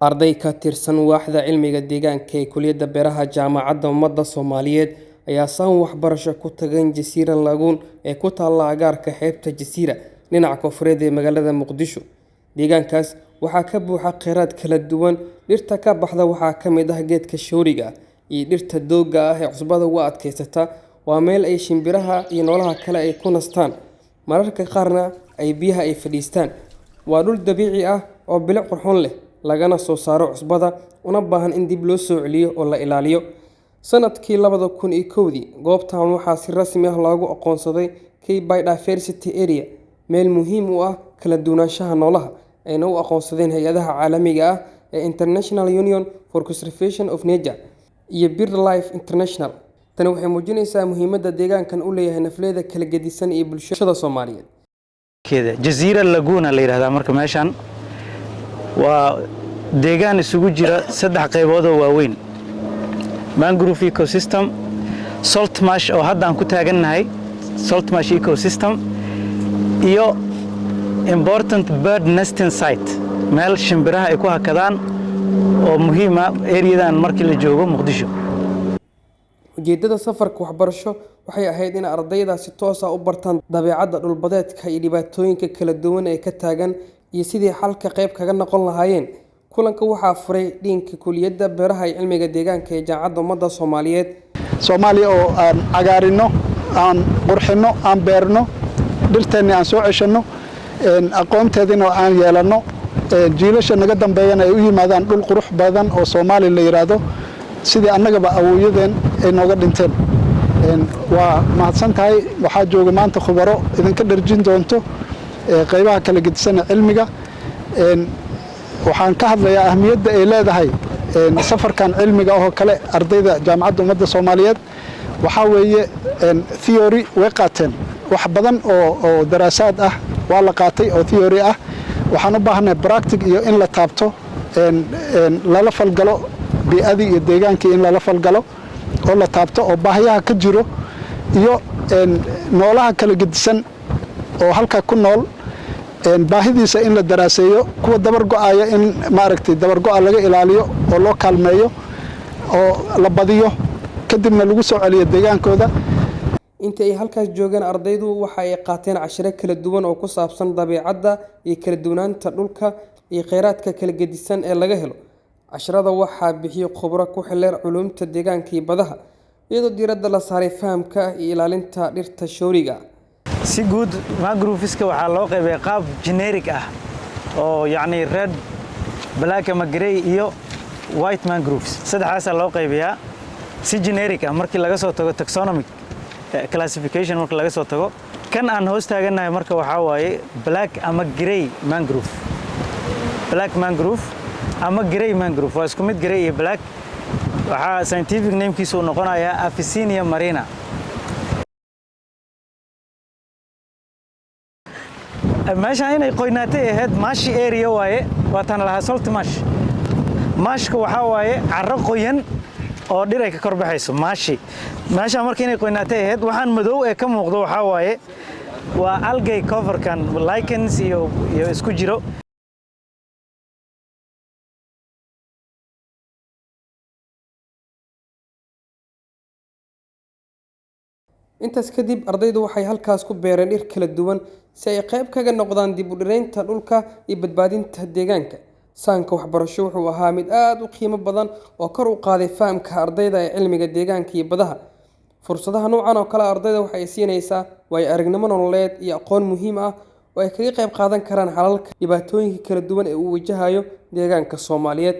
Arday ka tirsan waaxda cilmiga deegaanka ee Kulliyadda Beeraha Jaamacadda Umadda Soomaaliyeed ayaa sahan waxbarasho ku tagay Jasiira Lagoon ee ku taalla agagaarka xeebta Jasiira, dhinaca koonfureed ee magaalada Muqdisho. Deegaankaas waxaa ka buuxa kheyraad kala duwan. Dhirta ka baxda waxaa ka mid ah geedka shooriga iyo dhirta doogga ah ee cusbada u adkaysata. Waa meel ay shimbiraha iyo noolaha kale ay ku nastaan, mararka qaarna ay biyaha ay fadhiistaan. Waa dhul dabiici ah oo bilic qurxoon leh, lagana soo saaro cusbada, una baahan in dib loo soo celiyo oo la ilaaliyo. Sanadkii 2001dii, goobtan waxaa si rasmi ah loogu aqoonsaday Key Biodiversity Area, meel muhiim u ah kala duwanaanshaha noolaha, ayna u aqoonsadeen hay'adaha caalamiga ah ee International Union for Conservation of Nature iyo BirdLife International. Tani waxay muujinaysaa muhiimadda deegaankan u leeyahay nafleyda kala gedisan iyo bulshada Soomaaliyeed. Jaziira Laguna la yidhahdaa. Marka meeshan waa deegaan isugu jira saddex qaybood oo waaweyn: mangrove ecosystem, salt marsh oo hadda aan ku taagannahay, salt marsh ecosystem, iyo important bird nesting site, meel shimbiraha ay ku hakadaan oo muhiima areadan markii la joogo Muqdisho. Ujeeddada safarka waxbarasho waxay ahayd in ardayda si toos ah u bartaan dabeecadda dhul-badeedka iyo dhibaatooyinka kala duwan ee ka taagan iyo sidii xalka qayb kaga noqon lahaayeen. Kulanka waxaa furay Dean-ka Kulliyadda Beeraha iyo Cilmiga Deegaanka ee Jaamacadda Umadda Soomaaliyeed. Soomaaliya oo aan cagaarinno, aan qurxinno, aan beerno dhirteenni, aan soo ceshanno aqoonteediina aan yeelanno, jiilasha naga dambeeyana ay u yimaadaan dhul qurux badan oo Soomaaliya la yidhaahdo, sidii annagaba awowyadeen ay nooga dhinteen. Waa mahadsan tahay. Waxaa jooga maanta khubaro idinka dharjin doonto qaybaha kala gedisana cilmiga. Waxaan ka hadlayaa ahmiyadda ay leedahay safarkan cilmiga oo kale. Ardayda Jaamacadda Ummadda Soomaaliyeed waxaa weeye theory way qaateen, wax badan oo daraasaad ah waa la qaatay oo theory ah. Waxaan u baahanay practice iyo in la taabto, lala falgalo bii'adii iyo deegaankii, in lala falgalo oo la taabto oo baahiyaha ka jiro iyo noolaha kala gedisan oo halka ku nool baahidiisa in la daraaseeyo, kuwa dabar go'aya in maaragtay dabar go'a laga ilaaliyo oo loo kaalmeeyo oo la badiyo, kadibna lagu soo celiyo deegaankooda. Intii ay halkaas joogeen, ardaydu waxa ay qaateen casharro kala duwan oo ku saabsan dabeecadda iyo kala duwanaanta dhulka iyo kheyraadka kala gedisan ee laga helo. Casharrada waxaa bixiyay khubaro ku xeel dheer culuumta deegaanka iyo badaha, iyadoo diiradda la saaray fahamka iyo ilaalinta dhirta shooriga. Si guud mangroveska waxaa loo qaybay qaab generic ah oo yacni red, black ama grey iyo white mangroves. Saddexdaasaa loo qaybiyaa si generic ah markii laga soo tago taxonomic classification. Marka laga soo tago kan aan hoos taagannahay, marka waxaa waaye black ama grey mangrove. Black mangrove ama grey mangrove waa isku mid, grey iyo black. Waxaa scientific namekiisu uu noqonayaa Avicennia marina. Meeshaan inay qoynaatay ahayd, marshy area waaye. Waa tan lahaa salt marsh. Marshka waxaa waaye carro qoyan oo dhir ay ka kor baxayso, marshy. Meeshaan marka inay qoynaatay ahayd. Waxaan madow ee ka muuqdo waxaa waaye waa algae coverkan, lichens iyo isku jiro. Intaas kadib, ardaydu waxay halkaas ku beereen dhir kala duwan si ay qayb kaga noqdaan dib u dhiraynta dhulka iyo badbaadinta deegaanka. Sahanka waxbarasho wuxuu ahaa mid aad u qiimo badan oo kor u qaaday fahamka ardayda ee cilmiga deegaanka iyo badaha. Fursadaha noocan oo kale ah ardayda waxa ay siinaysaa waayo-aragnimo nololeed iyo aqoon muhiim ah oo ay kaga qayb qaadan karaan xalalka dhibaatooyinka kala duwan ee uu wajahayo deegaanka Soomaaliyeed.